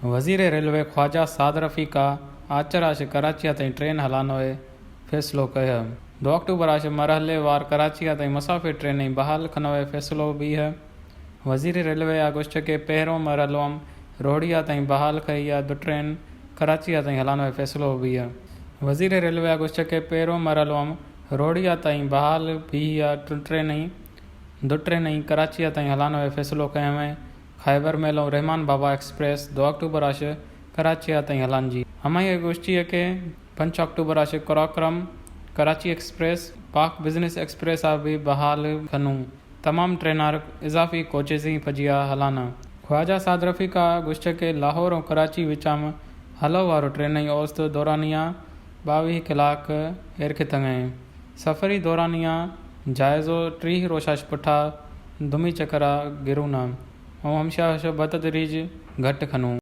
وزير ريلوي خواجه سعد رفيق آ آچر آش ڪراچيء تائين ٽرين هلانوء فيصلو ڪيو. دو آڪٽوبر آش مرحلي وار ڪراچيء تائين مسافر ٽرينين بحال کنوء فيصلو بيهه. وزير ريلوي آ گشت کي پهريون مرحلوم روهڙيء تائين بحال کئي آ دٽرين ڪراچيء تائين هلانوء فيصلو بيهه. وزير ريلوي آ گشت کي پهريون مرحلوم روهڙيء تائين بحال بيهه آ ٽرينين دٽرينين ڪراچيء تائين هلانوء فيصلو ڪيوين. خيبر ميل ۽ رحمان بابا ايڪسپريس دو آڪٽوبر آش ڪراچيء تائين هلانجي. همائي گشتيء کي پنج October آش Karakoram, Karachi express, Pak business express آ به بحال کنون. تمام ٽرينار اضافي ڪوچزين پجيا هلانا. خواجه سعد رفيق آ گشت کي لاهور ۽ ڪراچي وچام هلو وارو ٽرينئي اوسط دورانيا 22 ڪلاڪ ايرکتڱئي. سفري دورانيا جائزو 30 روشاش پٺا دمي چڪرا گرونا ۽ همشا هش بتدريج گهٽ کنون.